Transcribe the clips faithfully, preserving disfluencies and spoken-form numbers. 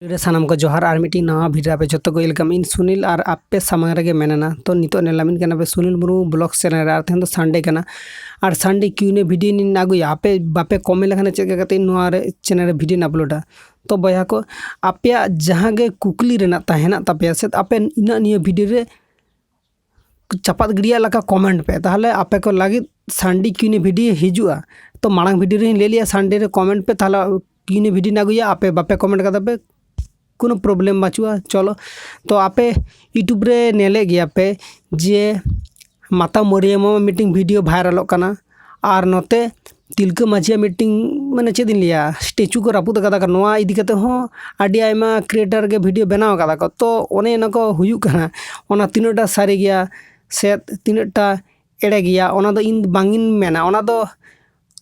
ᱨᱮ ᱥᱟᱱᱟᱢ ᱠᱚ ᱡᱚᱦᱟᱨ᱾ ᱟᱨ ᱢᱤᱫᱴᱤᱡ ᱱᱟᱣᱟ ᱵᱷᱤᱰᱤᱭᱳ ᱟᱯᱮ ᱡᱚᱛᱚ ᱠᱚ welcome᱾ ᱤᱧ ᱥᱩᱱᱤᱞ ᱟᱨ ᱟᱯᱮ ᱥᱟᱢᱟᱝ ᱨᱮᱜᱮ ᱢᱮᱱᱟᱜᱼᱟ᱾ ᱛᱚ ᱱᱤᱛᱚᱜ ᱧᱮᱞᱟᱢᱤᱱ ᱠᱟᱱᱟ ᱯᱮ ᱥᱩᱱᱤᱞ ᱢᱩᱨᱢᱩ ᱵᱞᱚᱜ ᱪᱮᱱᱮᱞ ᱨᱮ᱾ ᱟᱨ ᱛᱮᱦᱮᱧ ᱫᱚ ᱥᱟᱱᱰᱮ ᱠᱟᱱᱟ, ᱟᱨ ᱥᱟᱱᱰᱮ ᱠᱤᱭᱩᱱᱮ ᱵᱷᱤᱰᱤᱭᱳ ᱤᱧ ᱟᱹᱜᱩᱭᱟ᱾ ᱟᱯᱮ ᱵᱟᱯᱮ ᱠᱚᱢᱮᱱᱴ ᱞᱮᱠᱷᱟᱱ ᱪᱮᱫ ᱞᱮᱠᱟ ᱠᱟᱛᱮ ᱤᱧ ᱱᱚᱣᱟ ᱨᱮ ᱪᱮᱱᱮᱞ ᱨᱮ ᱵᱷᱤᱰᱤᱭᱳᱧ ᱟᱯᱞᱳᱰᱟ? ᱛᱚ ᱵᱚᱭᱦᱟ ᱠᱚ, ᱟᱯᱮᱭᱟᱜ ᱡᱟᱦᱟᱸ ᱜᱮ ᱠᱩᱠᱞᱤ ᱨᱮᱱᱟᱜ ᱛᱟᱦᱮᱱᱟ ᱛᱟᱯᱮᱭᱟ ᱥᱮ, ᱟᱯᱮ ᱤᱧᱟᱹᱜ ᱱᱤᱭᱟᱹ ᱵᱷᱤᱰᱤᱭᱳ ᱨᱮ ᱪᱟᱯᱟᱫ ᱜᱤᱰᱤᱭᱟᱜ ᱞᱮᱠᱟ ᱠᱚᱢᱮᱱᱴ ᱯᱮ, ᱛᱟᱦᱚᱞᱮ ᱟᱯᱮ ᱠᱚ ᱞᱟᱹᱜᱤᱫ ᱥᱟᱱᱰᱮ ᱠᱤᱭᱩᱱᱮ ᱵᱷᱤᱰᱤᱭᱳ ᱦᱤᱡᱩᱜᱼᱟ᱾ ᱛᱚ ᱢᱟᱲᱟᱝ ᱵᱷᱤᱰᱤᱭᱳ ᱨᱮᱧ ᱞᱟᱹᱭ ᱞᱮᱜᱼᱟ ᱥᱟᱱᱰᱮ ᱨᱮ ᱠᱚᱢᱮᱱᱴ ᱯᱮ, ᱛᱟᱦᱚᱞᱮ ᱠᱤᱭᱩᱱᱮ ᱵᱷᱤᱰᱤᱭᱳᱧ ᱟᱹᱜᱩᱭᱟ᱾ ᱟᱯᱮ ᱵᱟᱯᱮ ᱠᱚᱢᱮᱱᱴ ᱠᱟᱫᱟ ᱯᱮ, ᱠᱳᱱᱳ ᱯᱨᱚᱵᱞᱮᱢ ᱵᱟᱹᱪᱩᱜᱼᱟ᱾ ᱪᱚᱞᱚ, ᱛᱚ ᱟᱯᱮ YouTube ᱨᱮ ᱧᱮᱞᱮᱫ ᱜᱮᱭᱟ ᱯᱮ ᱡᱮ ᱢᱟᱛᱟ ᱢᱚᱨᱤᱭᱟᱢᱟᱜ ᱢᱤᱫᱴᱤᱝ ᱵᱷᱤᱰᱤᱭᱳ ᱵᱷᱟᱭᱨᱟᱞᱚᱜ ᱠᱟᱱᱟ, ᱟᱨ ᱱᱚᱛᱮ ᱛᱤᱞᱠᱟᱹ ᱢᱟᱹᱡᱷᱤᱭᱟᱜ ᱢᱤᱫᱴᱤᱝ, ᱢᱟᱱᱮ ᱪᱮᱫ ᱤᱧ ᱞᱟᱹᱭᱟ, ᱥᱴᱮᱪᱩ ᱠᱚ ᱨᱟᱹᱯᱩᱫ ᱟᱠᱟᱫᱟ ᱠᱚ᱾ ᱱᱚᱣᱟ ᱤᱫᱤ ᱠᱟᱛᱮ ᱦᱚᱸ ᱟᱹᱰᱤ ᱟᱭᱢᱟ ᱠᱨᱤᱭᱮᱴᱟᱨ ᱜᱮ ᱵᱷᱤᱰᱤᱭᱳ ᱵᱮᱱᱟᱣ ᱟᱠᱟᱫᱟ ᱠᱚ᱾ ᱛᱚ ᱚᱱᱮ ᱚᱱᱟ ᱠᱚ ᱦᱩᱭᱩᱜ ᱠᱟᱱᱟ, ᱚᱱᱟ ᱛᱤᱱᱟᱹᱜ ᱴᱟ ᱥᱟᱹᱨᱤ ᱜᱮᱭᱟ ᱥᱮ ᱛᱤᱱᱟᱹᱜ ᱴᱟ ᱮᱲᱮ ᱜᱮᱭᱟ, ᱚᱱᱟ ᱫᱚ ᱤᱧ ᱵᱟᱝ ᱤᱧ ᱢᱮᱱᱟ᱾ ᱚᱱᱟ ᱫᱚ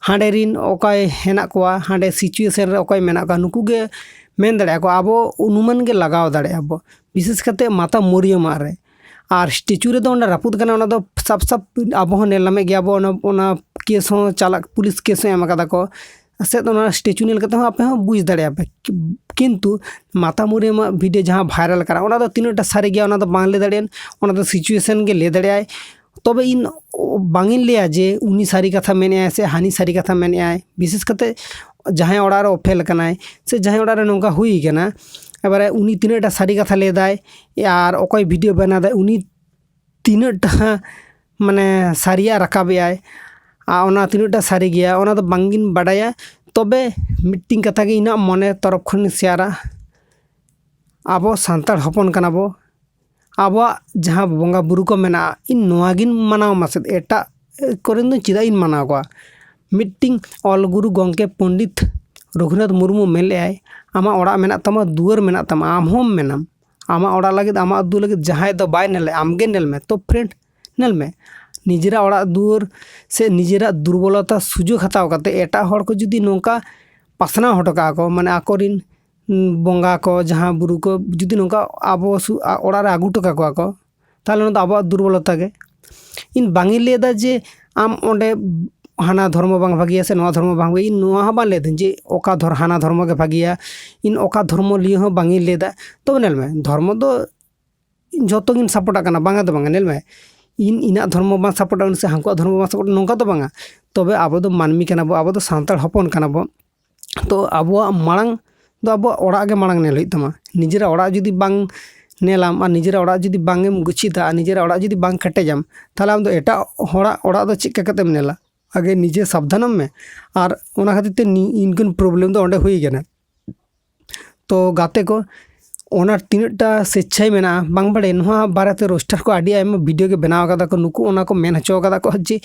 ᱦᱟᱸᱰᱮ ᱨᱤᱱ ᱚᱠᱚᱭ ᱦᱮᱱᱟᱜ ᱠᱚᱣᱟ, ᱦᱟᱸᱰᱮ ᱥᱤᱪᱩᱭᱮᱥᱚᱱ ᱨᱮ ᱚᱠᱚᱭ ᱢᱮᱱᱟᱜ ᱠᱚᱣᱟ, ᱱᱩᱠᱩ ᱜᱮ ᱢᱮᱱ ᱫᱟᱲᱮᱭᱟᱜᱼᱟ ᱠᱚ᱾ ᱟᱵᱚ ᱚᱱᱩᱢᱟᱱ ᱜᱮ ᱞᱟᱜᱟᱣ ᱫᱟᱲᱮᱭᱟᱜᱼᱟ ᱵᱚ, ᱵᱤᱥᱮᱥ ᱠᱟᱛᱮ ᱢᱟᱛᱟ ᱢᱚᱨᱤᱭᱟᱢᱟᱜ ᱨᱮ᱾ ᱟᱨ ᱥᱴᱮᱪᱩ ᱨᱮᱫᱚ ᱚᱸᱰᱮ ᱨᱟᱹᱯᱩᱫ ᱠᱟᱱᱟ, ᱚᱱᱟ ᱫᱚ ᱥᱟᱯ ᱥᱟᱯ ᱟᱵᱚ ᱦᱚᱸ ᱧᱮᱞ ᱧᱟᱢᱮᱫ ᱜᱮᱭᱟ ᱵᱚ᱾ ᱚᱱᱟ, ᱚᱱᱟ ᱠᱮᱥ ᱦᱚᱸ ᱪᱟᱞᱟᱜ, ᱯᱩᱞᱤᱥ ᱠᱮᱥ ᱦᱚᱸ ᱮᱢ ᱟᱠᱟᱫᱟ ᱠᱚ᱾ ᱥᱮᱫ ᱚᱱᱟ ᱥᱴᱮᱪᱩ ᱧᱮᱞ ᱠᱟᱛᱮ ᱦᱚᱸ ᱟᱯᱮ ᱦᱚᱸ ᱵᱩᱡᱽ ᱫᱟᱲᱮᱭᱟᱜᱼᱟ ᱯᱮ᱾ ᱠᱤᱱᱛᱩ ᱢᱟᱛᱟ ᱢᱚᱨᱤᱭᱟᱢᱟᱜ ᱵᱷᱤᱰᱤᱭᱳ ᱡᱟᱦᱟᱸ ᱵᱷᱟᱭᱨᱟᱞ ᱠᱟᱱᱟ, ᱚᱱᱟ ᱫᱚ ᱛᱤᱱᱟᱹᱜ ᱴᱟ ᱥᱟᱹᱨᱤ ᱜᱮᱭᱟ, ᱚᱱᱟ ᱫᱚ ᱵᱟᱝ ᱞᱟᱹᱭ ᱫᱟᱲᱮᱭᱟᱜᱼᱟ᱾ ᱚᱱᱟ ᱫᱚ ᱥᱤᱪᱩᱭᱮᱥᱚᱱ ᱜᱮ ᱞᱟᱹᱭ ᱫᱟᱲᱮᱭᱟᱜᱼᱟᱭ᱾ ᱛᱚᱵᱮ ᱤᱧ ᱵᱟᱝ ᱤᱧ ᱞᱟᱹᱭᱟ ᱡᱮ ᱩᱱᱤ ᱥᱟᱹᱨᱤ ᱠᱟᱛᱷᱟ ᱢᱮᱱᱮᱜᱼᱟᱭ ᱥᱮ ᱦᱟᱹᱱᱤ ᱥᱟᱹᱨᱤ ᱠᱟᱛᱷᱟ ᱢᱮᱱᱮᱜᱼᱟᱭ᱾ ᱵᱤᱥᱮᱥ ᱠᱟᱛᱮ ᱡᱟᱦᱟᱸᱭ ᱚᱲᱟᱜ ᱨᱮ ᱚᱯᱷᱮᱞ ᱠᱟᱱᱟᱭ ᱥᱮ ᱡᱟᱦᱟᱸᱭ ᱚᱲᱟᱜ ᱨᱮ ᱱᱚᱝᱠᱟ ᱦᱩᱭ ᱠᱟᱱᱟ, ᱮᱵᱟᱨᱮ ᱩᱱᱤ ᱛᱤᱱᱟᱹᱜ ᱴᱟ ᱥᱟᱹᱨᱤ ᱠᱟᱛᱷᱟ ᱞᱟᱹᱭ ᱫᱟᱭ ᱟᱨ ᱚᱠᱚᱭ ᱵᱷᱤᱰᱤᱭᱳ ᱵᱮᱱᱟᱣ ᱫᱟᱭ, ᱩᱱᱤ ᱛᱤᱱᱟᱹᱜ ᱴᱟ ᱢᱟᱱᱮ ᱥᱟᱹᱨᱤᱭᱟᱜ ᱨᱟᱠᱟᱵᱮᱜᱼᱟᱭ ᱟᱨ ᱚᱱᱟ ᱛᱤᱱᱟᱹᱜ ᱴᱟ ᱥᱟᱹᱨᱤ ᱜᱮᱭᱟ, ᱚᱱᱟ ᱫᱚ ᱵᱟᱝ ᱤᱧ ᱵᱟᱰᱟᱭᱟ᱾ ᱛᱚᱵᱮ ᱢᱤᱫᱴᱤᱝ ᱠᱟᱛᱷᱟ ᱜᱮ ᱤᱧᱟᱹᱜ ᱢᱚᱱᱮ ᱛᱚᱨᱚᱯ ᱠᱷᱚᱱᱤᱧ ᱥᱮᱭᱟᱨᱟ, ᱟᱵᱚ ᱥᱟᱱᱛᱟᱲ ᱦᱚᱯᱚᱱ ᱠᱟᱱᱟ ᱵᱚ᱾ ᱟᱵᱚᱣᱟᱜ ᱡᱟᱦᱟᱸ ᱵᱚᱸᱜᱟ ᱵᱩᱨᱩ ᱠᱚ ᱢᱮᱱᱟᱜᱼᱟ, ᱤᱧ ᱱᱚᱣᱟ ᱜᱤᱧ ᱢᱟᱱᱟᱣ ᱢᱟᱥᱮ, ᱮᱴᱟᱜ ᱠᱚᱨᱮᱱ ᱫᱚ ᱪᱮᱫᱟᱜ ᱤᱧ ᱢᱟᱱᱟᱣ ᱠᱚᱣᱟ? ᱢᱤᱫᱴᱤᱝ ᱚᱞ ᱜᱩᱨᱩ ᱜᱚᱢᱠᱮ ᱯᱚᱱᱰᱤᱛ ᱨᱚᱜᱷᱩᱱᱟᱛᱷ ᱢᱩᱨᱢᱩ ᱢᱮᱱ ᱞᱮᱜᱼᱟᱭ, "ᱟᱢᱟᱜ ᱚᱲᱟᱜ ᱢᱮᱱᱟᱜ ᱛᱟᱢᱟ, ᱫᱩᱣᱟᱹᱨ ᱢᱮᱱᱟᱜ ᱛᱟᱢᱟ, ᱟᱢ ᱦᱚᱸᱢ ᱢᱮᱱᱟᱢ᱾ ᱟᱢᱟᱜ ᱚᱲᱟᱜ ᱞᱟᱹᱜᱤᱫ, ᱟᱢᱟᱜ ᱫᱩᱣᱟᱹᱨ ᱞᱟᱹᱜᱤᱫ ᱡᱟᱦᱟᱸᱭ ᱫᱚ ᱵᱟᱭ ᱧᱮᱞ ᱞᱮ, ᱟᱢ ᱜᱮ ᱧᱮᱞ ᱢᱮ᱾" ᱛᱚ ᱯᱷᱨᱮᱱᱰ, ᱧᱮᱞ ᱢᱮ, ᱱᱤᱡᱮᱨᱟᱜ ᱚᱲᱟᱜ ᱫᱩᱣᱟᱹᱨ ᱥᱮ ᱱᱤᱡᱮᱨᱟᱜ ᱫᱩᱨᱵᱚᱞᱚᱛᱟ ᱥᱩᱡᱳᱜᱽ ᱦᱟᱛᱟᱣ ᱠᱟᱛᱮ ᱮᱴᱟᱜ ᱦᱚᱲ ᱠᱚ ᱡᱩᱫᱤ ᱱᱚᱝᱠᱟ ᱯᱟᱥᱱᱟᱣ ᱦᱚᱴᱚ ᱠᱟᱜᱼᱟ ᱠᱚ, ᱢᱟᱱᱮ ᱟᱠᱚᱨᱤᱱ ᱵᱚᱸᱜᱟ ᱠᱚ, ᱡᱟᱦᱟᱸ ᱵᱩᱨᱩ ᱠᱚ ᱡᱩᱫᱤ ᱱᱚᱝᱠᱟ ᱟᱵᱚ ᱥᱩ-, ᱟ-, ᱚᱲᱟᱜ ᱨᱮ ᱟᱹᱜᱩ ᱦᱚᱴᱚ ᱠᱟᱠᱚᱣᱟ ᱠᱚ, ᱛᱟᱦᱚᱞᱮ ᱚᱱᱟ ᱫᱚ ᱟᱵᱚᱣᱟᱜ ᱫᱩᱨᱵᱚᱞᱚᱛᱟ ᱜᱮ᱾ ᱤᱧ ᱵᱟᱝ ᱤᱧ ᱞᱟᱹᱭ ᱮᱫᱟ ᱡᱮ ᱟᱢ ᱚᱸᱰᱮ ᱦᱟᱱᱟ ᱫᱷᱚᱨᱢᱚ ᱵᱟᱝ ᱵᱷᱟᱹᱜᱤᱭᱟ ᱥᱮ ᱱᱚᱣᱟ ᱫᱷᱚᱨᱢᱚ ᱵᱟᱝ ᱵᱷᱟᱹᱜᱤᱭᱟ, ᱤᱧ ᱱᱚᱣᱟ ᱦᱚᱸ ᱵᱟᱝ ᱞᱟᱹᱭ ᱫᱟᱹᱧ ᱡᱮ ᱚᱠᱟ ᱫᱷᱚᱨ ᱦᱟᱱᱟ ᱫᱷᱚᱨᱢᱚ ᱜᱮ ᱵᱷᱟᱹᱜᱤᱭᱟ, ᱤᱧ ᱚᱠᱟ ᱫᱷᱚᱨᱢᱚ ᱞᱤᱭᱟᱹ ᱦᱚᱸ ᱵᱟᱝ ᱤᱧ ᱞᱟᱹᱭ ᱫᱟ᱾ ᱛᱚᱵᱮ ᱧᱮᱞ ᱢᱮ, ᱫᱷᱚᱨᱢᱚ ᱫᱚ ᱡᱚᱛᱚ ᱜᱤᱧ ᱥᱟᱯᱳᱨᱴᱟᱜ ᱠᱟᱱᱟ, ᱵᱟᱝᱟ ᱫᱚ ᱵᱟᱝᱟ᱾ ᱧᱮᱞ ᱢᱮ, ᱤᱧ ᱤᱧᱟᱹᱜ ᱫᱷᱚᱨᱢᱚ ᱵᱟᱝ ᱥᱟᱯᱳᱨᱴᱟ ᱩᱱᱤ ᱥᱮ ᱦᱟᱹᱱᱠᱩᱣᱟᱜ ᱫᱷᱚᱨᱢᱚ ᱵᱟᱝ ᱥᱟᱯᱳᱨᱴᱟ, ᱱᱚᱝᱠᱟ ᱫᱚ ᱵᱟᱝᱟ᱾ ᱛᱚᱵᱮ ᱟᱵᱚ ᱫᱚ ᱢᱟᱹᱱᱢᱤ ᱠᱟᱱᱟ ᱵᱚ, ᱟᱵᱚ ᱫᱚ ᱥᱟᱱᱛᱟᱲ ᱦᱚᱯᱚᱱ ᱠᱟᱱᱟ ᱵᱚ᱾ ᱛᱚ ᱟᱵᱚᱣᱟᱜ ᱢᱟᱲᱟᱝ ᱫᱚ ᱟᱵᱚᱣᱟᱜ ᱚᱲᱟᱜ ᱜᱮ ᱢᱟᱲᱟᱝ ᱧᱮᱞ ᱦᱩᱭᱩᱜ ᱛᱟᱢᱟ᱾ ᱱᱤᱡᱮᱨᱟᱜ ᱚᱲᱟᱜ ᱡᱩᱫᱤ ᱵᱟᱝ ᱧᱮᱞᱟᱢ ᱟᱨ ᱱᱤᱡᱮᱨᱟᱜ ᱚᱲᱟᱜ ᱡᱩᱫᱤ ᱵᱟᱝ ᱮᱢ ᱜᱩᱪᱷᱤᱛᱟ ᱟᱨ ᱱᱤᱡᱮᱨᱟᱜ ᱚᱲᱟᱜ ᱡᱩᱫᱤ ᱵᱟᱝ ᱠᱮᱴᱮᱡᱟᱢ, ᱛᱟᱦᱚᱞᱮ ᱟᱢ ᱫᱚ ᱮᱴᱟᱜ ᱦᱚᱲᱟᱜ ᱚᱲᱟᱜ ᱫᱚ ᱪᱮᱫ ᱞᱮᱠᱟ ᱠᱟᱛᱮᱢ ᱧᱮᱞᱟ? ᱟᱜᱮ ᱱᱤᱡᱮ ᱥᱟᱵᱫᱷᱟᱱᱚᱜ ᱢᱮ᱾ ᱟᱨ ᱚᱱᱟ ᱠᱷᱟᱹᱛᱤᱨ ᱛᱮ ᱱᱤ-, ᱤᱱᱠᱟᱹᱱ ᱯᱨᱚᱵᱞᱮᱢ ᱫᱚ ᱚᱸᱰᱮ ᱦᱩᱭ ᱠᱟᱱᱟ᱾ ᱛᱚ ᱜᱟᱛᱮ ᱠᱚ, ᱚᱱᱟ ᱛᱤᱱᱟᱹᱜ ᱴᱟ ᱥᱮᱪᱪᱷᱟᱭ ᱢᱮᱱᱟᱜᱼᱟ ᱵᱟᱝ ᱵᱟᱲᱟᱭ, ᱱᱚᱣᱟ ᱵᱟᱨᱮᱛᱮ ᱨᱳᱥᱴᱟᱨ ᱠᱚ ᱟᱹᱰᱤ ᱟᱭᱢᱟ ᱵᱷᱤᱰᱤᱭᱳ ᱜᱮ ᱵᱮᱱᱟᱣ ᱠᱟᱫᱟ ᱠᱚ᱾ ᱱᱩᱠᱩ ᱚᱱᱟ ᱠᱚ ᱢᱮᱱ ᱦᱚᱪᱚ ᱠᱟᱫᱟ ᱠᱚ ᱡᱮ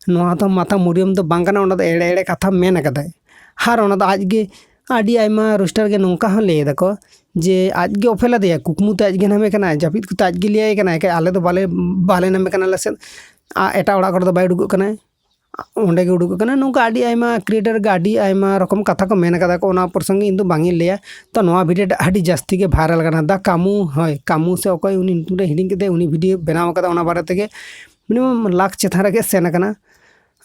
ᱱᱚᱣᱟ ᱫᱚ ᱢᱟᱛᱷᱟ ᱢᱩᱨᱭᱟᱹᱢ ᱫᱚ ᱵᱟᱝ ᱠᱟᱱᱟ, ᱚᱱᱟ ᱫᱚ ᱮᱲᱮ ᱮᱲᱮ ᱠᱟᱛᱷᱟ ᱢᱮᱱ ᱠᱟᱫᱟᱭ᱾ ᱟᱨ ᱚᱱᱟ ᱫᱚ ᱟᱡ ᱜᱮ ᱟᱹᱰᱤ ᱟᱭᱢᱟ ᱨᱳᱥᱴᱟᱨ ᱜᱮ ᱱᱚᱝᱠᱟ ᱦᱚᱸ ᱞᱟᱹᱭ ᱫᱟᱠᱚ ᱡᱮ ᱟᱡ ᱜᱮ ᱚᱯᱷᱮᱞ ᱟᱫᱮᱭᱟ, ᱠᱩᱠᱢᱩ ᱛᱮ ᱟᱡ ᱜᱮ ᱱᱟᱢᱮ ᱠᱟᱱᱟᱭ, ᱡᱟᱹᱯᱤᱫ ᱠᱚᱛᱮ ᱟᱡ ᱜᱮ ᱞᱟᱹᱭᱟᱭ ᱠᱟᱱᱟᱭ, ᱮᱠᱟᱭ ᱟᱞᱮ ᱫᱚ ᱵᱟᱞᱮ, ᱵᱟᱞᱮ ᱱᱟᱢᱮ ᱠᱟᱱᱟ ᱟᱞᱮ ᱥᱮᱫ, ᱟ-, ᱮᱴᱟᱜ ᱚᱲᱟᱜ ᱠᱚᱨᱮ ᱫᱚ ᱵᱟᱭ ᱩᱰᱩᱠᱚᱜ ᱠᱟᱱᱟᱭ, ᱚᱸᱰᱮ ᱜᱮ ᱩᱰᱩᱠᱚᱜ ᱠᱟᱱᱟ᱾ ᱱᱚᱝᱠᱟ ᱟᱹᱰᱤ ᱟᱭᱢᱟ ᱠᱨᱤᱭᱮᱴᱟᱨ ᱜᱮ ᱟᱹᱰᱤ ᱟᱭᱢᱟ ᱨᱚᱠᱚᱢ ᱠᱟᱛᱷᱟ ᱠᱚ ᱢᱮᱱ ᱠᱟᱫᱟ ᱠᱚ, ᱚᱱᱟ ᱯᱨᱚᱥᱚᱝᱜᱮ ᱤᱧ ᱫᱚ ᱵᱟᱝ ᱤᱧ ᱞᱟᱹᱭᱟ᱾ ᱛᱚ ᱱᱚᱣᱟ ᱵᱷᱤᱰᱤᱭᱳ ᱴᱟᱜ ᱟᱹᱰᱤ ᱡᱟᱹᱥᱛᱤ ᱜᱮ ᱵᱷᱟᱭᱨᱟᱞ ᱠᱟᱱᱟ, ᱫᱟ ᱠᱟᱢᱩ, ᱦᱳᱭ ᱠᱟᱢᱩ ᱥᱮ ᱚᱠᱚᱭ ᱩᱱᱤ ᱧᱩᱛᱩᱢ ᱨᱮ ᱦᱤᱲᱤᱧ ᱠᱮᱫᱟᱭ, ᱩᱱᱤ ᱵᱷᱤᱰᱤᱭᱳ ᱵᱮᱱᱟᱣ ᱠᱟᱫᱟ, ᱚᱱᱟ ᱵᱟᱨᱮ ᱛᱮᱜᱮ ᱢᱤᱱᱤᱢᱟᱢ ᱞᱟᱠᱷ ᱪᱮᱛᱟᱱ ᱨᱮᱜᱮ ᱥᱮᱱ ᱟᱠᱟᱱᱟ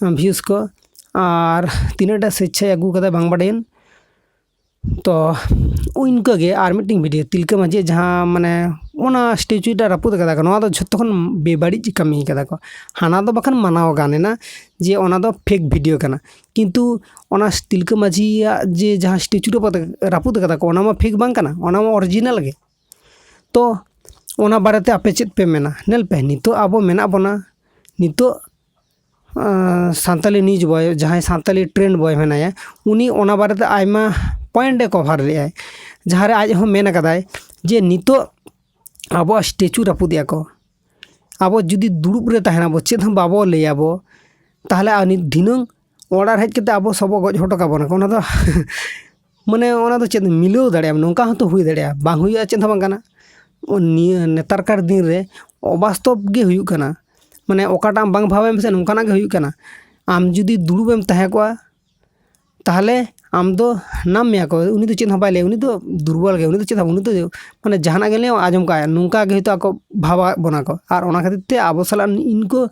ᱵᱷᱤᱭᱩᱥ ᱠᱚ, ᱟᱨ ᱛᱤᱱᱟᱹᱜ ᱴᱟ ᱥᱮᱪᱪᱷᱟᱭ ᱟᱹᱜᱩ ᱠᱟᱫᱟ ᱵᱟᱝ ᱵᱟᱰᱟᱭᱟᱹᱧ᱾ ᱛᱚ ᱤᱱᱠᱟᱹ ᱜᱮ ᱟᱨ ᱢᱤᱫᱴᱮᱱ ᱵᱷᱤᱰᱤᱭᱳ, ᱛᱤᱞᱠᱟᱹ ᱢᱟᱹᱡᱷᱤ ᱡᱟᱦᱟᱸ ᱢᱟᱱᱮ ᱚᱱᱟ ᱥᱴᱮᱪᱩ ᱴᱟᱜ ᱨᱟᱹᱯᱩᱫ ᱠᱟᱫᱟ ᱠᱚ, ᱱᱚᱣᱟ ᱫᱚ ᱡᱷᱚᱛᱚ ᱠᱷᱚᱱ ᱵᱮᱵᱟᱹᱲᱤᱡ ᱠᱟᱹᱢᱤ ᱠᱟᱫᱟ ᱠᱚ᱾ ᱦᱟᱱᱟ ᱫᱚ ᱵᱟᱠᱷᱟᱱ ᱢᱟᱱᱟᱣ ᱜᱟᱱ ᱮᱱᱟ ᱡᱮ ᱚᱱᱟ ᱫᱚ ᱯᱷᱮᱠ ᱵᱷᱤᱰᱤᱭᱳ ᱠᱟᱱᱟ, ᱠᱤᱱᱛᱩ ᱚᱱᱟ ᱛᱤᱞᱠᱟᱹ ᱢᱟᱹᱡᱷᱤᱭᱟᱜ ᱡᱮ ᱡᱟᱦᱟᱸ ᱥᱴᱮᱪᱩ ᱨᱟᱹᱯᱩᱫ, ᱨᱟᱹᱯᱩᱫ ᱠᱟᱫᱟ ᱠᱚ, ᱚᱱᱟ ᱢᱟ ᱯᱷᱮᱠ ᱵᱟᱝ ᱠᱟᱱᱟ, ᱚᱱᱟ ᱢᱟ ᱚᱨᱤᱡᱤᱱᱟᱞ ᱜᱮ᱾ ᱛᱚ ᱚᱱᱟ ᱵᱟᱨᱮᱛᱮ ᱟᱯᱮ ᱪᱮᱫ ᱯᱮ ᱢᱮᱱᱟ? ᱧᱮᱞ ᱯᱮ, ᱱᱤᱛᱚᱜ ᱟᱵᱚ ᱢᱮᱱᱟᱜ ᱵᱚᱱᱟ, ᱱᱤᱛᱚᱜ ᱟᱸ, ᱥᱟᱱᱛᱟᱞᱤ ᱱᱤᱭᱩᱡᱽ ᱵᱚᱭ, ᱡᱟᱦᱟᱸᱭ ᱥᱟᱱᱛᱟᱞᱤ ᱴᱨᱮᱱᱰ ᱵᱚᱭ ᱢᱮᱱᱟᱭᱟ, ᱩᱱᱤ ᱚᱱᱟ ᱵᱟᱨᱮᱛᱮ ᱟᱭᱢᱟ ᱯᱚᱭᱮᱱᱴ ᱮ ᱠᱚᱵᱷᱟᱨ ᱞᱮᱫᱟᱭ, ᱡᱟᱦᱟᱸ ᱨᱮ ᱟᱡ ᱦᱚᱸ ᱢᱮᱱ ᱟᱠᱟᱫᱟᱭ ᱡᱮ ᱱᱤᱛᱚᱜ ᱟᱵᱚᱣᱟᱜ ᱥᱴᱮᱪᱩ ᱨᱟᱹᱯᱩᱫᱮᱜᱼᱟ ᱠᱚ, ᱟᱵᱚ ᱡᱩᱫᱤ ᱫᱩᱲᱩᱵ ᱨᱮ ᱛᱟᱦᱮᱱᱟᱵᱚ, ᱪᱮᱫ ᱦᱚᱸ ᱵᱟᱵᱚ ᱞᱟᱹᱭᱟᱵᱚ, ᱛᱟᱦᱚᱞᱮ ᱟᱨ ᱱᱤᱛ ᱫᱷᱤᱱᱟᱹᱝ ᱚᱲᱟᱜ ᱨᱮ ᱦᱮᱡ ᱠᱟᱛᱮ ᱟᱵᱚ ᱥᱚᱵᱚᱜ ᱜᱚᱡ ᱦᱚᱴᱚ ᱠᱟᱵᱚᱱᱟ ᱠᱚ᱾ ᱚᱱᱟ ᱫᱚ ᱢᱟᱱᱮ ᱚᱱᱟ ᱫᱚ ᱪᱮᱫ ᱢᱤᱞᱟᱹᱣ ᱫᱟᱲᱮᱭᱟᱜᱼᱟ, ᱱᱚᱝᱠᱟ ᱦᱚᱸᱛᱚ ᱦᱩᱭ ᱫᱟᱲᱮᱭᱟᱜᱼᱟ, ᱵᱟᱝ ᱦᱩᱭᱩᱜᱼᱟ ᱪᱮᱫ ᱦᱚᱸ ᱵᱟᱝ ᱠᱟᱱᱟ᱾ ᱱᱤᱭᱟᱹ ᱱᱮᱛᱟᱨ ᱠᱟᱨ ᱫᱤᱱ ᱨᱮ ᱚᱵᱟᱥᱛᱚᱵ ᱜᱮ ᱦᱩᱭᱩᱜ ᱠᱟᱱᱟ᱾ ᱢᱟᱱᱮ ᱚᱠᱟᱴᱟᱜ ᱟᱢ ᱵᱟᱝ ᱵᱷᱟᱵᱟᱭ ᱢᱮᱥᱮ, ᱱᱚᱝᱠᱟᱱᱟᱜ ᱜᱮ ᱦᱩᱭᱩᱜ ᱠᱟᱱᱟ᱾ ᱟᱢ ᱡᱩᱫᱤ ᱫᱩᱲᱩᱵ ᱮᱢ ᱛᱟᱦᱮᱸ ᱠᱚᱜᱼᱟ, ᱛᱟᱦᱚᱞᱮ ᱟᱢ ᱫᱚ ᱱᱟᱢ ᱢᱮᱭᱟ ᱠᱚ, ᱩᱱᱤ ᱫᱚ ᱪᱮᱫ ᱦᱚᱸ ᱵᱟᱭ ᱞᱟᱹᱭᱟ, ᱩᱱᱤ ᱫᱚ ᱫᱩᱨᱵᱚᱞ ᱜᱮ, ᱩᱱᱤ ᱫᱚ ᱪᱮᱫ ᱦᱚᱸ, ᱩᱱᱤ ᱫᱚ ᱢᱟᱱᱮ ᱡᱟᱦᱟᱱᱟᱜ ᱜᱮ ᱞᱟᱹᱭᱟ ᱟᱸᱡᱚᱢ ᱠᱟᱜᱼᱟ, ᱱᱚᱝᱠᱟ ᱜᱮ ᱦᱚᱭᱛᱳ ᱟᱠᱚ ᱵᱷᱟᱵᱟᱣᱮᱫ ᱵᱚᱱᱟ ᱠᱚ᱾ ᱟᱨ ᱚᱱᱟ ᱠᱷᱟᱹᱛᱤᱨ ᱛᱮ ᱟᱵᱚ ᱥᱟᱞᱟᱜ ᱤᱱᱠᱩ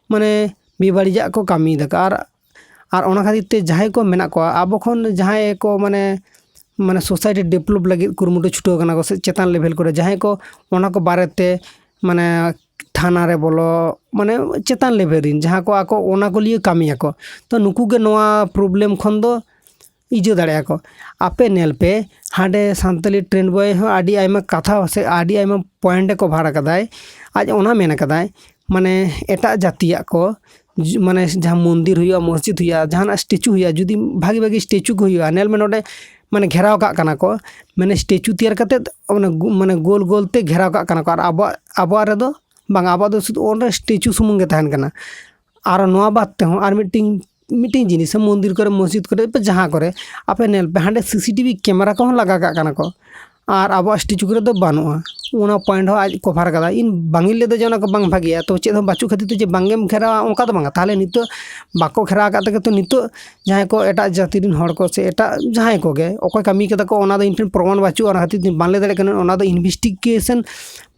ᱢᱟᱱᱮ ᱵᱮᱵᱟᱹᱲᱤᱡᱟᱜ ᱠᱚ ᱠᱟᱹᱢᱤᱭ ᱫᱟᱠᱚ᱾ ᱟᱨ ᱟᱨ ᱚᱱᱟ ᱠᱷᱟᱹᱛᱤᱨ ᱛᱮ ᱡᱟᱦᱟᱸᱭ ᱠᱚ ᱢᱮᱱᱟᱜ ᱠᱚᱣᱟ, ᱟᱵᱚ ᱠᱷᱚᱱ ᱡᱟᱦᱟᱸᱭ ᱠᱚ ᱢᱟᱱᱮ ᱢᱟᱱᱮ ᱥᱳᱥᱟᱭᱴᱤ ᱰᱮᱵᱷᱞᱚᱯ ᱞᱟᱹᱜᱤᱫ ᱠᱩᱨᱩᱢᱩᱴᱩ ᱪᱷᱩᱴᱟᱹᱣ ᱠᱟᱱᱟ ᱠᱚ, ᱥᱮ ᱪᱮᱛᱟᱱ ᱞᱮᱵᱷᱮᱞ ᱠᱚᱨᱮ ᱡᱟᱦᱟᱸᱭ ᱠᱚ ᱚᱱᱟ ᱠᱚ ᱵᱟᱨᱮᱛᱮ ᱢᱟᱱᱮ ᱛᱷᱟᱱᱟ ᱨᱮ ᱵᱚᱞᱚ, ᱢᱟᱱᱮ ᱪᱮᱛᱟᱱ ᱞᱮᱵᱷᱮᱞ ᱨᱮᱱ ᱡᱟᱦᱟᱸ ᱠᱚ ᱟᱠᱚ ᱚᱱᱟ ᱠᱚ ᱞᱤᱭᱟᱹ ᱠᱟᱹᱢᱤᱭᱟᱠᱚ, ᱛᱚ ᱱᱩᱠᱩ ᱜᱮ ᱱᱚᱣᱟ ᱯᱨᱚᱵᱞᱮᱢ ᱠᱷᱚᱱ ᱫᱚ ᱤᱡᱟᱹ ᱫᱟᱲᱮᱭᱟᱜᱼᱟ ᱠᱚ᱾ ᱟᱯᱮ ᱧᱮᱞ ᱯᱮ, ᱦᱟᱸᱰᱮ ᱥᱟᱱᱛᱟᱞᱤ ᱴᱨᱮᱱᱰ ᱵᱚᱭ ᱦᱚᱸ ᱟᱹᱰᱤ ᱟᱭᱢᱟ ᱠᱟᱛᱷᱟ ᱥᱮ ᱟᱹᱰᱤ ᱟᱭᱢᱟ ᱯᱚᱭᱮᱱᱴ ᱮ ᱠᱚᱵᱷᱟᱨ ᱟᱠᱟᱫᱟᱭ᱾ ᱟᱡ ᱚᱱᱟ ᱢᱮᱱ ᱟᱠᱟᱫᱟᱭ, ᱢᱟᱱᱮ ᱮᱴᱟᱜ ᱡᱟᱹᱛᱤᱭᱟᱜ ᱠᱚ, ᱡ- ᱢᱟᱱᱮ ᱡᱟᱦᱟᱸ ᱢᱚᱱᱫᱤᱨ ᱦᱩᱭᱩᱜᱼᱟ, ᱢᱚᱥᱡᱤᱫ ᱦᱩᱭᱩᱜᱼᱟ, ᱡᱟᱦᱟᱱᱟᱜ ᱥᱴᱮᱪᱩ ᱦᱩᱭᱩᱜᱼᱟ, ᱡᱩᱫᱤ ᱵᱷᱟᱜᱤ ᱵᱷᱟᱜᱤ ᱥᱴᱮᱪᱩ ᱠᱚ ᱦᱩᱭᱩᱜᱼᱟ, ᱧᱮᱞ ᱢᱮ ᱱᱚᱰᱮ ᱢᱟᱱᱮ ᱜᱷᱮᱨᱟᱣ ᱠᱟᱜ ᱠᱟᱱᱟ ᱠᱚ, ᱢᱟᱱᱮ ᱥᱴᱮᱪᱩ ᱛᱮᱭᱟᱨ ᱠᱟᱛᱮᱫ ᱚᱱᱟ ᱜᱩ- ᱢᱟᱱᱮ ᱜᱳᱞ ᱜᱳᱞ ᱛᱮ ᱜᱷᱮᱨᱟᱣ ᱠᱟᱜ ᱠᱟᱱᱟ ᱠᱚ᱾ ᱟᱨ ᱟᱵᱚᱣᱟᱜ ᱟᱵᱚᱣᱟᱜ ᱨᱮᱫᱚ ᱵᱟᱝ, ᱟᱵᱚᱣᱟᱜ ᱫᱚ ᱥᱩᱫᱷᱩ ᱚᱸᱰᱮ ᱥᱴᱮᱪᱩ ᱥᱩᱢᱩᱝ ᱜᱮ ᱛᱟᱦᱮᱱ ᱠᱟᱱᱟ᱾ ᱟᱨ ᱱᱚᱣᱟ ᱵᱟᱫ ᱛᱮᱦᱚᱸ ᱟᱨ ᱢᱤᱫᱴᱤᱝ ᱢᱤᱫᱴᱤᱝ ᱡᱤᱱᱤᱥ, ᱢᱚᱱᱫᱤᱨ ᱠᱚᱨᱮ, ᱢᱚᱥᱡᱤᱫ ᱠᱚᱨᱮ, ᱡᱟᱦᱟᱸ ᱠᱚᱨᱮ ᱟᱯᱮ ᱧᱮᱞ ᱯᱮ, ᱦᱟᱸᱰᱮ ᱥᱤᱥᱤᱴᱤᱵᱷᱤ ᱠᱮᱢᱮᱨᱟ ᱠᱚᱦᱚᱸ ᱞᱟᱜᱟ ᱠᱟᱜ ᱠᱟᱱᱟ ᱠᱚ, ᱟᱨ ᱟᱵᱚᱣᱟᱜ ᱥᱴᱮᱪᱩ ᱠᱚᱨᱮ ᱫᱚ ᱵᱟᱹᱱᱩᱜᱼᱟ᱾ ᱚᱱᱟ ᱯᱚᱭᱮᱱᱴ ᱦᱚᱸ ᱟᱡ ᱠᱚᱵᱷᱟᱨ ᱠᱟᱫᱟ᱾ ᱤᱧ ᱵᱟᱝᱤᱧ ᱞᱟᱹᱭᱫᱟ ᱡᱮ ᱚᱱᱟ ᱠᱚ ᱵᱟᱝ ᱵᱷᱟᱜᱮᱭᱟ, ᱛᱚ ᱪᱮᱫ ᱦᱚᱸ ᱵᱟᱹᱪᱩᱜ ᱠᱷᱟᱹᱛᱤᱨ ᱛᱮ ᱡᱮ ᱵᱟᱝᱜᱮᱢ ᱜᱷᱮᱨᱟᱣᱟ, ᱚᱱᱠᱟ ᱫᱚ ᱵᱟᱝᱟ᱾ ᱛᱟᱦᱚᱞᱮ ᱱᱤᱛᱚᱜ ᱵᱟᱠᱚ ᱜᱷᱮᱨᱟᱣ ᱟᱠᱟᱫ ᱛᱮᱜᱮ ᱛᱚ ᱱᱤᱛᱚᱜ ᱡᱟᱦᱟᱸᱭ ᱠᱚ ᱮᱴᱟᱜ ᱡᱟᱹᱛᱤ ᱨᱮᱱ ᱦᱚᱲ ᱠᱚ ᱥᱮ ᱮᱴᱟᱜ ᱡᱟᱦᱟᱸᱭ ᱠᱚᱜᱮ ᱚᱠᱚᱭ ᱠᱟᱹᱢᱤ ᱠᱟᱫᱟ ᱠᱚ, ᱚᱱᱟ ᱫᱚ ᱤᱧ ᱴᱷᱮᱱ ᱯᱨᱚᱢᱟᱱ ᱵᱟᱹᱪᱩᱜᱼᱟ, ᱚᱱᱟ ᱠᱷᱟᱹᱛᱤᱨ ᱛᱮ ᱵᱟᱝ ᱞᱟᱹᱭ ᱫᱟᱲᱮᱭᱟᱜ ᱠᱟᱱᱟ᱾ ᱚᱱᱟ ᱫᱚ ᱤᱱᱵᱷᱮᱥᱴᱤᱜᱮᱥᱚᱱ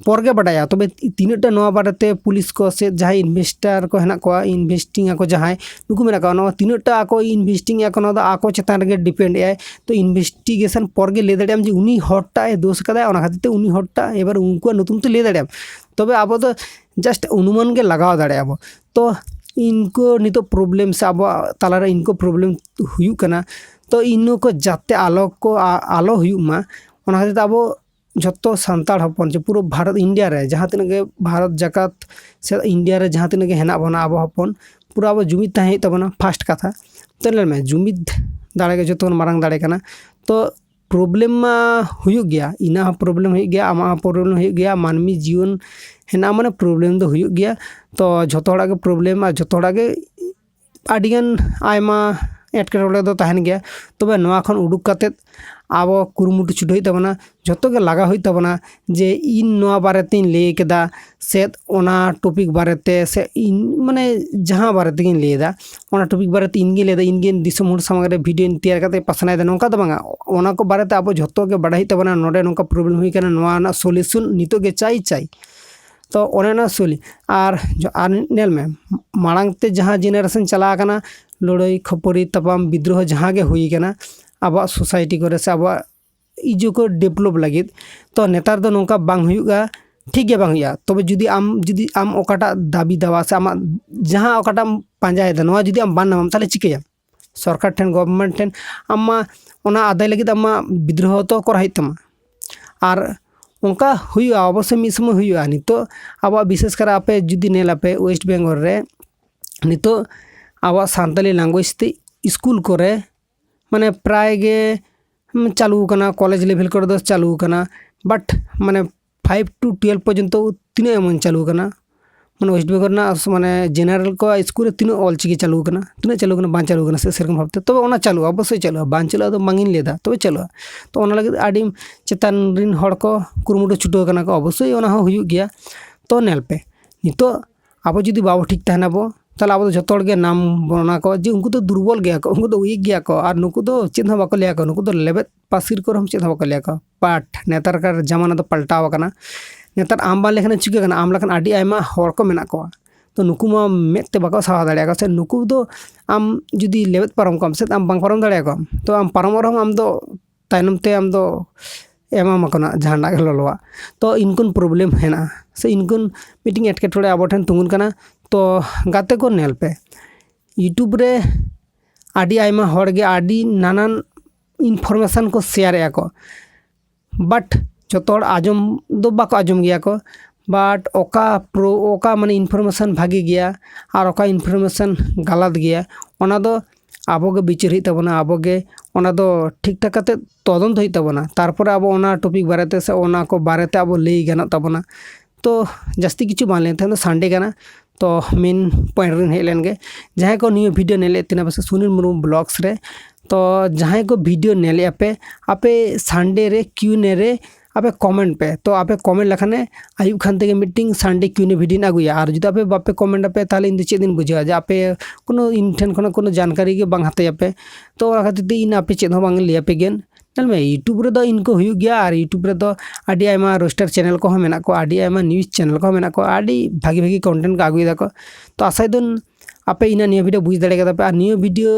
ᱯᱚᱨ ᱜᱮ ᱵᱟᱰᱟᱭᱟ᱾ ᱛᱚᱵᱮ ᱛᱤᱱᱟᱹᱜ ᱴᱟ ᱱᱚᱣᱟ ᱵᱟᱨᱮᱛᱮ ᱯᱩᱞᱤᱥ ᱠᱚ ᱥᱮ ᱡᱟᱦᱟᱸᱭ ᱤᱱᱵᱷᱮᱥᱴᱟᱨ ᱠᱚ ᱦᱮᱱᱟᱜ ᱠᱚᱣᱟ, ᱤᱱᱵᱷᱮᱥᱴᱤᱝ ᱟᱠᱚ ᱡᱟᱦᱟᱸᱭ, ᱱᱩᱠᱩ ᱢᱮᱱᱟᱜ ᱠᱚᱣᱟ, ᱱᱚᱣᱟ ᱛᱤᱱᱟᱹᱜ ᱴᱟ ᱟᱠᱚ ᱤᱱᱵᱷᱮᱥᱴᱤᱝ ᱟᱠᱚ, ᱱᱚᱣᱟ ᱫᱚ ᱟᱠᱚ ᱪᱮᱛᱟᱱ ᱨᱮᱜᱮ ᱰᱤᱯᱮᱱᱰ ᱮᱜᱼᱟᱭ᱾ ᱛᱚ ᱤᱱᱵᱷᱮᱥᱴᱤᱜᱮᱥᱚᱱ ᱯᱚᱨ ᱜᱮ ᱞᱟᱹᱭ ᱫᱟᱲᱮᱭᱟᱜ ᱟᱢ ᱡᱮ ᱩᱱᱤ ᱦᱚᱲ ᱴᱟᱜ ᱮ ᱫᱳᱥ ᱠᱟᱫᱟᱭ, ᱚᱱᱟ ᱠᱷᱟᱹᱛᱤᱨ ᱛᱮ ᱩᱱᱤ ᱦᱚᱲ ᱴᱟᱜ, ᱮᱵᱟᱨ ᱩᱱᱠᱩᱣᱟᱜ ᱧᱩᱛᱩᱢ ᱛᱮ ᱞᱟᱹᱭ ᱫᱟᱲᱮᱭᱟᱜ ᱟᱢ᱾ ᱛᱚᱵᱮ ᱟᱵᱚ ᱫᱚ ᱡᱟᱥᱴ ᱚᱱᱩᱢᱟᱱ ᱜᱮ ᱞᱟᱜᱟᱣ ᱫᱟᱲᱮᱭᱟᱜᱼᱟ ᱵᱚ᱾ ᱛᱚ ᱤᱱᱠᱩ ᱱᱤᱛᱚᱜ ᱯᱨᱚᱵᱞᱮᱢ ᱥᱮ ᱟᱵᱚᱣᱟᱜ ᱛᱟᱞᱟᱨᱮ ᱤᱱᱠᱩ ᱯᱨᱚᱵᱞᱮᱢ ᱦᱩᱭᱩᱜ ᱠᱟᱱᱟ, ᱛᱚ ᱤᱱᱟᱹ ᱠᱚ ᱡᱟᱛᱮ ᱟᱞᱚ ᱠᱚ ᱟ- ᱟᱞᱚ ᱦᱩᱭᱩᱜ ᱢᱟ, ᱚᱱᱟ ᱠᱷᱟᱹᱛᱤᱨ ᱛᱮ ᱟᱵᱚ ᱡᱷᱚᱛᱚ ᱥᱟᱱᱛᱟᱲ ᱦᱚᱯᱚᱱ ᱡᱮ ᱯᱩᱨᱟᱹ ᱵᱷᱟᱨᱚᱛ ᱤᱱᱰᱤᱭᱟ ᱨᱮ ᱡᱟᱦᱟᱸ ᱛᱤᱱᱟᱹᱜ ᱜᱮ ᱵᱷᱟᱨᱚᱛ ᱡᱟᱠᱟᱛ ᱥᱮ ᱤᱱᱰᱤᱭᱟ ᱨᱮ ᱡᱟᱦᱟᱸ ᱛᱤᱱᱟᱹᱜ ᱜᱮ ᱦᱮᱱᱟᱜ ᱵᱚᱱᱟ ᱟᱵᱚ ᱦᱚᱯᱚᱱ, ᱯᱩᱨᱟᱹ ᱟᱵᱚ ᱡᱩᱢᱤᱫ ᱛᱟᱦᱮᱸ ᱦᱩᱭᱩᱜ ᱛᱟᱵᱚᱱᱟ᱾ ᱯᱷᱟᱥᱴ ᱠᱟᱛᱷᱟ ᱛᱚ ᱧᱮᱞ ᱢᱮ, ᱡᱩᱢᱤᱫ ᱫᱟᱲᱮ ᱜᱮ ᱡᱷᱚᱛᱚ ᱠᱷᱚᱱ ᱢᱟᱨᱟᱝ ᱫᱟᱲᱮ ᱠᱟᱱᱟ᱾ ᱛᱚ ᱯᱨᱚᱵᱞᱮᱢ ᱢᱟ ᱦᱩᱭᱩᱜ ᱜᱮᱭᱟ, ᱤᱧᱟᱹᱜ ᱦᱚᱸ ᱯᱨᱚᱵᱞᱮᱢ ᱦᱩᱭᱩᱜ ᱜᱮᱭᱟ, ᱟᱢᱟᱜ ᱦᱚᱸ ᱯᱨᱚᱵᱞᱮᱢ ᱦᱩᱭᱩᱜ ᱜᱮᱭᱟ, ᱢᱟᱹᱱᱢᱤ ᱡᱤᱭᱚᱱ ᱦᱮᱱᱟᱜᱼᱟ ᱢᱟᱱᱮ ᱯᱨᱚᱵᱞᱮᱢ ᱫᱚ ᱦᱩᱭᱩᱜ ᱜᱮᱭᱟ᱾ ᱛᱚ ᱡᱷᱚᱛᱚ ᱦᱚᱲᱟᱜ ᱜᱮ ᱯᱨᱚᱵᱞᱮᱢ ᱟᱨ ᱡᱷᱚᱛᱚ ᱦᱚᱲᱟᱜ ᱜᱮ ᱟᱹᱰᱤᱜᱟᱱ ᱟᱭᱢᱟ ᱮᱴᱠᱮᱴᱚᱬᱮ ᱫᱚ ᱛᱟᱦᱮᱱ ᱜᱮᱭᱟ᱾ ᱛᱚᱵᱮ ᱱᱚᱣᱟ ᱠᱷᱚᱱ ᱩᱰᱩᱠ ᱠᱟᱛᱮᱫ ᱟᱵᱚ ᱠᱩᱨᱩᱢᱩᱴᱩ ᱪᱷᱩᱴᱟᱹᱣ ᱦᱩᱭᱩᱜ ᱛᱟᱵᱚᱱᱟ, ᱡᱷᱚᱛᱚ ᱜᱮ ᱞᱟᱜᱟᱣ ᱦᱩᱭᱩᱜ ᱛᱟᱵᱚᱱᱟ ᱡᱮ ᱤᱧ ᱱᱚᱣᱟ ᱵᱟᱨᱮᱛᱤᱧ ᱞᱟᱹᱭ ᱠᱮᱫᱟ, ᱥᱮ ᱚᱱᱟ ᱴᱚᱯᱤᱠ ᱵᱟᱨᱮᱛᱮ, ᱥᱮ ᱤᱧ ᱢᱟᱱᱮ ᱡᱟᱦᱟᱸ ᱵᱟᱨᱮ ᱛᱮᱜᱤᱧ ᱞᱟᱹᱭ ᱮᱫᱟ, ᱚᱱᱟ ᱴᱚᱯᱤᱠ ᱵᱟᱨᱮᱛᱮ ᱤᱧ ᱜᱮ ᱞᱟᱹᱭ ᱮᱫᱟ, ᱤᱧ ᱜᱮ ᱫᱤᱥᱚᱢ ᱦᱚᱲ ᱥᱟᱢᱟᱝ ᱨᱮ ᱵᱷᱤᱰᱤᱭᱳᱧ ᱛᱮᱭᱟᱨ ᱠᱟᱛᱮ ᱯᱟᱥᱱᱟᱣ ᱮᱫᱟ, ᱱᱚᱝᱠᱟ ᱫᱚ ᱵᱟᱝᱟ᱾ ᱚᱱᱟ ᱠᱚ ᱵᱟᱨᱮᱛᱮ ᱟᱵᱚ ᱡᱷᱚᱛᱚ ᱜᱮ ᱵᱟᱰᱟᱭ ᱦᱩᱭᱩᱜ ᱛᱟᱵᱚᱱᱟ, ᱱᱚᱰᱮ ᱱᱚᱝᱠᱟ ᱯᱨᱚᱵᱞᱮᱢ ᱦᱩᱭ ᱠᱟᱱᱟ, ᱱᱚᱣᱟ ᱨᱮᱱᱟᱜ ᱥᱚᱞᱤᱭᱩᱥᱚᱱ ᱱᱤᱛᱚᱜ ᱜᱮ ᱪᱟᱭ ᱪᱟᱭ᱾ ᱛᱚ ᱚᱱᱮ ᱚᱱᱟ ᱥᱚᱞᱤ ᱟᱨ ᱡᱚ- ᱟᱨ ᱧᱮᱞ ᱢᱮ, ᱢᱟᱲᱟᱝ ᱛᱮ ᱡᱟᱦᱟᱸ ᱡᱮᱱᱟᱨᱮᱥᱚᱱ ᱪᱟᱞᱟᱣ ᱟᱠᱟᱱᱟ, ᱞᱟᱹᱲᱦᱟᱹᱭ ᱠᱷᱟᱹᱯᱟᱹᱨᱤ ᱛᱟᱯᱟᱢ ᱵᱤᱫᱽᱨᱳᱦᱚ ᱡᱟᱦᱟᱸ ᱜᱮ ᱦᱩᱭ ᱠᱟᱱᱟ ᱟᱵᱚᱣᱟᱜ ᱥᱳᱥᱟᱭᱴᱤ ᱠᱚᱨᱮ ᱥᱮ ᱟᱵᱚᱣᱟᱜ ᱤᱡᱩ ᱠᱚ ᱰᱮᱵᱷᱞᱚᱯ ᱞᱟᱹᱜᱤᱫ, ᱛᱚ ᱱᱮᱛᱟᱨ ᱫᱚ ᱱᱚᱝᱠᱟ ᱵᱟᱝ ᱦᱩᱭᱩᱜᱼᱟ, ᱴᱷᱤᱠ ᱜᱮ ᱵᱟᱝ ᱦᱩᱭᱩᱜᱼᱟ᱾ ᱛᱚᱵᱮ ᱡᱩᱫᱤ ᱟᱢ ᱡᱩᱫᱤ ᱟᱢ ᱚᱠᱟᱴᱟᱜ ᱫᱟᱹᱵᱤ ᱫᱟᱣᱟ ᱥᱮ ᱟᱢᱟᱜ ᱡᱟᱦᱟᱸ ᱚᱠᱟᱴᱟᱜ ᱮᱢ ᱯᱟᱸᱡᱟᱭᱮᱫᱟ, ᱱᱚᱣᱟ ᱡᱩᱫᱤ ᱟᱢ ᱵᱟᱢ ᱧᱟᱢᱟᱢ, ᱛᱟᱦᱚᱞᱮ ᱪᱤᱠᱟᱹᱭᱟᱢ? ᱥᱚᱨᱠᱟᱨ ᱴᱷᱮᱱ, ᱜᱚᱵᱷᱚᱨᱱᱢᱮᱱᱴ ᱴᱷᱮᱱ ᱟᱢ ᱢᱟ ᱚᱱᱟ ᱟᱫᱟᱭ ᱞᱟᱹᱜᱤᱫ ᱟᱢ ᱢᱟ ᱵᱤᱫᱽᱨᱳᱦᱚ ᱛᱚ ᱠᱚᱨᱟᱣ ᱦᱩᱭᱩᱜ ᱛᱟᱢᱟ᱾ ᱟᱨ ᱚᱱᱠᱟ ᱦᱩᱭᱩᱜᱼᱟ, ᱚᱵᱚᱥᱥᱳᱭ ᱢᱤᱫ ᱥᱚᱢᱚᱭ ᱦᱩᱭᱩᱜᱼᱟ᱾ ᱱᱤᱛᱚᱜ ᱟᱵᱚᱣᱟᱜ ᱵᱤᱥᱮᱥ ᱠᱟᱨ ᱟᱯᱮ ᱡᱩᱫᱤ ᱧᱮᱞ ᱟᱯᱮ ᱳᱭᱮᱥᱴ ᱵᱮᱝᱜᱚᱞ ᱨᱮ ᱱᱤᱛᱚᱜ ᱟᱵᱚᱣᱟᱜ ᱥᱟᱱᱛᱟᱞᱤ ᱞᱮᱝᱜᱩᱭᱮᱡᱽ ᱛᱮ ᱥᱠᱩᱞ ᱠᱚᱨᱮ ᱢᱟᱱᱮ ᱯᱨᱟᱭ ᱜᱮ ᱪᱟᱹᱞᱩ ᱟᱠᱟᱱᱟ, ᱠᱚᱞᱮᱡᱽ ᱞᱮᱵᱷᱮᱞ ᱠᱚᱨᱮ ᱫᱚ ᱪᱟᱹᱞᱩ ᱟᱠᱟᱱᱟ, ᱵᱟᱴ ᱢᱟᱱᱮ ᱯᱷᱟᱭᱤᱵᱷ ᱴᱩ ᱴᱩᱭᱮᱞᱵᱷ ᱯᱚᱨᱡᱚᱱᱛᱚ ᱛᱤᱱᱟᱹᱜ ᱮᱢᱚᱱ ᱪᱟᱹᱞᱩ ᱟᱠᱟᱱᱟ? ᱢᱟᱱᱮ ᱳᱭᱮᱥᱴ ᱵᱮᱝᱜᱚᱞ ᱨᱮᱱᱟᱜ ᱢᱟᱱᱮ ᱡᱮᱱᱟᱨᱟᱞ ᱠᱚ ᱥᱠᱩᱞ ᱨᱮ ᱛᱤᱱᱟᱹᱜ ᱚᱞ ᱪᱤᱠᱤ ᱪᱟᱹᱞᱩ ᱟᱠᱟᱱᱟ, ᱛᱤᱱᱟᱹᱜ ᱪᱟᱹᱞᱩ ᱟᱠᱟᱱᱟ, ᱵᱟᱝ ᱪᱟᱹᱞᱩ ᱟᱠᱟᱱᱟ ᱥᱮ ᱥᱮᱨᱚᱠᱚᱢ ᱵᱷᱟᱵᱛᱮ? ᱛᱚᱵᱮ ᱚᱱᱟ ᱪᱟᱹᱞᱩᱜᱼᱟ, ᱚᱵᱚᱥᱥᱳᱭ ᱪᱟᱹᱞᱩᱜᱼᱟ, ᱵᱟᱝ ᱪᱟᱹᱞᱩᱜᱼᱟ ᱫᱚ ᱵᱟᱝ ᱤᱧ ᱞᱟᱹᱭ ᱮᱫᱟ, ᱛᱚᱵᱮ ᱪᱟᱹᱞᱩᱜᱼᱟ᱾ ᱛᱚ ᱚᱱᱟ ᱞᱟᱹᱜᱤᱫ ᱟᱹᱰᱤ ᱪᱮᱛᱟᱱ ᱨᱮᱱ ᱦᱚᱲ ᱠᱚ ᱠᱩᱨᱩᱢᱩᱴᱩ ᱪᱷᱩᱴᱟᱹᱣ ᱠᱟᱱᱟ ᱠᱚ, ᱚᱵᱚᱥᱥᱳᱭ ᱚᱱᱟ ᱦᱚᱸ ᱦᱩᱭᱩᱜ ᱜᱮᱭᱟ᱾ ᱛᱚ ᱧᱮᱞ ᱯᱮ, ᱱᱤᱛᱚᱜ ᱟᱵᱚ ᱡᱩᱫᱤ ᱵᱟᱵᱚ ᱴᱷᱤᱠ ᱛᱟᱦᱮᱱᱟᱵᱚ, ᱛᱟᱦᱚᱞᱮ ᱟᱵᱚ ᱫᱚ ᱡᱷᱚᱛᱚ ᱦᱚᱲ ᱜᱮ ᱱᱟᱢ ᱵᱚᱱ ᱚᱱᱟ ᱠᱚ ᱡᱮ ᱩᱱᱠᱩ ᱫᱚ ᱫᱩᱨᱵᱚᱞ ᱜᱮᱭᱟ ᱠᱚ, ᱩᱱᱠᱩ ᱫᱚ ᱩᱭᱤᱠ ᱜᱮᱭᱟ ᱠᱚ, ᱟᱨ ᱱᱩᱠᱩ ᱫᱚ ᱪᱮᱫ ᱦᱚᱸ ᱵᱟᱠᱚ ᱞᱟᱹᱭᱟ ᱠᱚ, ᱱᱩᱠᱩ ᱫᱚ ᱞᱮᱵᱮᱫ ᱯᱟᱹᱥᱤᱨ ᱠᱚᱨᱮ ᱦᱚᱸ ᱪᱮᱫ ᱦᱚᱸ ᱵᱟᱠᱚ ᱞᱟᱹᱭᱟ ᱠᱚ᱾ ᱵᱟᱴ ᱱᱮᱛᱟᱨ ᱠᱟᱨ ᱡᱟᱢᱟᱱᱟ ᱫᱚ ᱯᱟᱞᱴᱟᱣ ᱟᱠᱟᱱᱟ᱾ ᱱᱮᱛᱟᱨ ᱟᱢ ᱵᱟᱝ ᱞᱮᱠᱷᱟᱱ ᱪᱤᱠᱟᱹ ᱠᱟᱱᱟ, ᱟᱢ ᱞᱮᱠᱷᱟᱱ ᱟᱹᱰᱤ ᱟᱭᱢᱟ ᱦᱚᱲ ᱠᱚ ᱢᱮᱱᱟᱜ ᱠᱚᱣᱟ᱾ ᱛᱚ ᱱᱩᱠᱩ ᱢᱟ ᱢᱮᱫ ᱛᱮ ᱵᱟᱠᱚ ᱥᱟᱦᱟᱣ ᱫᱟᱲᱮᱭᱟᱜᱼᱟ ᱥᱮ, ᱱᱩᱠᱩ ᱫᱚ ᱟᱢ ᱡᱩᱫᱤ ᱞᱮᱵᱮᱫ ᱯᱟᱨᱚᱢ ᱠᱚᱣᱟᱢ ᱥᱮ, ᱟᱢ ᱵᱟᱝ ᱯᱟᱨᱚᱢ ᱫᱟᱲᱮᱭᱟᱠᱚᱣᱟᱢ, ᱛᱚ ᱟᱢ ᱯᱟᱨᱚᱢᱚᱜ ᱨᱮᱦᱚᱸ ᱟᱢ ᱫᱚ ᱛᱟᱭᱱᱚᱢ ᱛᱮ ᱟᱢ ᱫᱚ ᱮᱢᱟᱢᱟ ᱠᱚ ᱱᱟᱜ ᱡᱟᱦᱟᱱᱟᱜ ᱜᱮ ᱞᱚᱞᱚᱣᱟᱜ᱾ ᱛᱚ ᱤᱱᱠᱩᱱ ᱯᱨᱚᱵᱞᱮᱢ ᱦᱮᱱᱟᱜᱼᱟ ᱥᱮ ᱤᱱᱠᱩᱱ ᱢᱤᱫᱴᱤᱝ ᱮᱴᱠᱮᱴᱚᱬᱮ ᱟᱵᱚ ᱴᱷᱮᱱ ᱛᱤᱸᱜᱩᱱ ᱠᱟᱱᱟ᱾ ᱛᱚ ᱜᱟᱛᱮ ᱠᱚ ᱧᱮᱞ ᱯᱮ, YouTube ᱨᱮ ᱟᱹᱰᱤ ᱟᱭᱢᱟ ᱦᱚᱲ ᱜᱮ ᱟᱹᱰᱤ ᱱᱟᱱᱟᱱ information ᱠᱚ ᱥᱮᱭᱟᱨᱮᱜᱼᱟ ᱠᱚ, ᱵᱟᱴ ᱡᱚᱛᱚ ᱦᱚᱲ ᱟᱸᱡᱚᱢ ᱫᱚ ᱵᱟᱠᱚ ᱟᱸᱡᱚᱢ ᱜᱮᱭᱟ ᱠᱚ᱾ ᱵᱟᱴ ᱚᱠᱟ ᱯᱨᱳ ᱚᱠᱟ ᱢᱟᱱᱮ information ᱵᱷᱟᱜᱮ ᱜᱮᱭᱟ ᱟᱨ ᱚᱠᱟ information ᱜᱟᱞᱟᱛ ᱜᱮᱭᱟ, ᱚᱱᱟ ᱫᱚ ᱟᱵᱚ ᱜᱮ ᱵᱤᱪᱟᱹᱨ ᱦᱩᱭᱩᱜ ᱛᱟᱵᱚᱱᱟ, ᱟᱵᱚ ᱜᱮ ᱚᱱᱟ ᱫᱚ ᱴᱷᱤᱠ ᱴᱷᱟᱠ ᱠᱟᱛᱮ ᱛᱚᱫᱚᱱᱛ ᱦᱩᱭᱩᱜ ᱛᱟᱵᱚᱱᱟ᱾ ᱛᱟᱨᱯᱚᱨᱮ ᱟᱵᱚ ᱚᱱᱟ ᱴᱚᱯᱤᱠ ᱵᱟᱨᱮᱛᱮ ᱥᱮ ᱚᱱᱟ ᱠᱚ ᱵᱟᱨᱮᱛᱮ ᱟᱵᱚ ᱞᱟᱹᱭ ᱜᱟᱱᱚᱜ ᱛᱟᱵᱚᱱᱟ᱾ ᱛᱚ ᱡᱟᱹᱥᱛᱤ ᱠᱤᱪᱷᱩ ᱵᱟᱝ ᱞᱟᱹᱭ, ᱛᱮᱦᱮᱧ ᱫᱚ ᱥᱟᱱᱰᱮ ᱠᱟᱱᱟ, ᱛᱚ ᱢᱮᱱ ᱯᱚᱭᱮᱱᱴ ᱨᱮᱧ ᱦᱮᱡ ᱞᱮᱱ ᱜᱮ᱾ ᱡᱟᱦᱟᱸᱭ ᱠᱚ ᱱᱤᱭᱟᱹ ᱵᱷᱤᱰᱤᱭᱳ ᱧᱮᱞᱮᱫ ᱛᱟᱦᱮᱱᱟ ᱯᱮ ᱥᱮ ᱥᱩᱱᱤᱞ ᱢᱩᱨᱢᱩ ᱵᱞᱚᱜᱥ ᱨᱮ, ᱛᱚ ᱡᱟᱦᱟᱸᱭ ᱠᱚ ᱵᱷᱤᱰᱤᱭᱳ ᱧᱮᱞᱮᱫᱼᱟ ᱯᱮ, ᱟᱯᱮ ᱥᱟᱱᱰᱮ ᱨᱮ ᱠᱤᱭᱩ ᱮᱱ ᱮ ᱨᱮ ᱟᱯᱮ ᱠᱚᱢᱮᱱᱴ ᱯᱮ᱾ ᱛᱚ ᱟᱯᱮ ᱠᱚᱢᱮᱱᱴ ᱞᱮᱠᱷᱟᱱᱮ ᱟᱹᱭᱩᱵ ᱠᱷᱟᱱ ᱛᱮᱜᱮ ᱢᱤᱫᱴᱤᱝ ᱥᱟᱱᱰᱮ ᱠᱤᱭᱩ ᱮᱱ ᱮ ᱵᱷᱤᱰᱤᱭᱳᱧ ᱟᱹᱜᱩᱭᱟ᱾ ᱟᱨ ᱡᱩᱫᱤ ᱟᱯᱮ ᱵᱟᱯᱮ ᱠᱚᱢᱮᱱᱴ ᱟᱯᱮ, ᱛᱟᱦᱚᱞᱮ ᱤᱧ ᱫᱚ ᱪᱮᱫ ᱤᱧ ᱵᱩᱡᱷᱟᱹᱣᱟ ᱡᱮ ᱟᱯᱮ ᱠᱳᱱᱳ ᱤᱧ ᱴᱷᱮᱱ ᱠᱷᱚᱱᱟᱜ ᱠᱳᱱᱳ ᱡᱟᱱᱠᱟᱨᱤ ᱜᱮ ᱵᱟᱝ ᱦᱟᱛᱟᱭᱟᱯᱮ᱾ ᱛᱚ ᱚᱱᱟ ᱠᱷᱟᱹᱛᱤᱨ ᱛᱮ ᱤᱧ ᱟᱯᱮ ᱪᱮᱫ ᱦᱚᱸ ᱵᱟᱝ ᱞᱟᱹᱭᱟᱯᱮ ᱜᱮᱭᱟᱹᱧ᱾ ᱧᱮᱞ ᱢᱮ, YouTube ᱨᱮᱫᱚ ᱤᱱᱠᱟᱹ ᱦᱩᱭᱩᱜ ᱜᱮᱭᱟ, ᱟᱨ YouTube ᱨᱮᱫᱚ ᱟᱹᱰᱤ ᱟᱭᱢᱟ ᱨᱳᱥᱴᱟᱨ ᱪᱮᱱᱮᱞ ᱠᱚᱦᱚᱸ ᱢᱮᱱᱟᱜ ᱠᱚᱣᱟ, ᱟᱹᱰᱤ ᱟᱭᱢᱟ ᱱᱤᱭᱩᱡᱽ ᱪᱮᱱᱮᱞ ᱠᱚᱦᱚᱸ ᱢᱮᱱᱟᱜ ᱠᱚᱣᱟ, ᱟᱹᱰᱤ ᱵᱷᱟᱹᱜᱤ ᱵᱷᱟᱹᱜᱤ ᱠᱚᱱᱴᱮᱱᱴ ᱠᱚ ᱟᱹᱜᱩᱭᱮᱫᱟ ᱠᱚ᱾ ᱛᱚ ᱟᱥᱟᱭᱮᱫᱟᱹᱧ ᱟᱯᱮ ᱤᱱᱟᱹ ᱱᱤᱭᱟᱹ ᱵᱷᱤᱰᱤᱭᱳ ᱵᱩᱡᱽ ᱫᱟᱲᱮ ᱠᱟᱫᱟ ᱯᱮ᱾ ᱟᱨ ᱱᱤᱭᱟᱹ ᱵᱷᱤᱰᱤᱭᱳ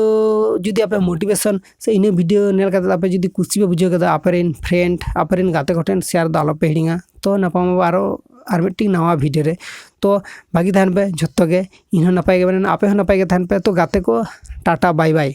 ᱡᱩᱫᱤ ᱟᱯᱮ ᱢᱳᱴᱤᱵᱷᱮᱥᱚᱱ ᱥᱮ ᱤᱱᱟᱹ ᱵᱷᱤᱰᱤᱭᱳ ᱧᱮᱞ ᱠᱟᱛᱮ ᱟᱯᱮ ᱡᱩᱫᱤ ᱠᱩᱥᱤ ᱯᱮ ᱵᱩᱡᱷᱟᱹᱣ ᱠᱟᱫᱟ, ᱟᱯᱮ ᱨᱮᱱ ᱯᱷᱨᱮᱱᱰ, ᱟᱯᱮ ᱨᱮᱱ ᱜᱟᱛᱮ ᱠᱚᱴᱷᱮᱱ ᱥᱮᱭᱟᱨ ᱫᱚ ᱟᱞᱚ ᱯᱮ ᱦᱤᱲᱤᱧᱟ᱾ ᱛᱚ ᱧᱟᱯᱟᱢ ᱟᱵᱚ ᱟᱨᱚ ᱟᱨ ᱢᱤᱫᱴᱤᱡ ᱱᱟᱣᱟ ᱵᱷᱤᱰᱤᱭᱳ ᱨᱮ᱾ ᱛᱚ ᱵᱷᱟᱹᱜᱤ ᱛᱟᱦᱮᱱ ᱯᱮ ᱡᱷᱚᱛᱚ ᱜᱮ, ᱤᱧ ᱦᱚᱸ ᱱᱟᱯᱟᱭ ᱜᱮ ᱢᱮᱱᱟᱧᱟ, ᱟᱯᱮ ᱦᱚᱸ ᱱᱟᱯᱟᱭ ᱜᱮ ᱛᱟᱦᱮᱱ ᱯᱮ᱾ ᱛᱚ ᱜᱟᱛᱮ ᱠᱚ, ᱴᱟᱴᱟ, ᱵᱟᱭ ᱵᱟᱭ᱾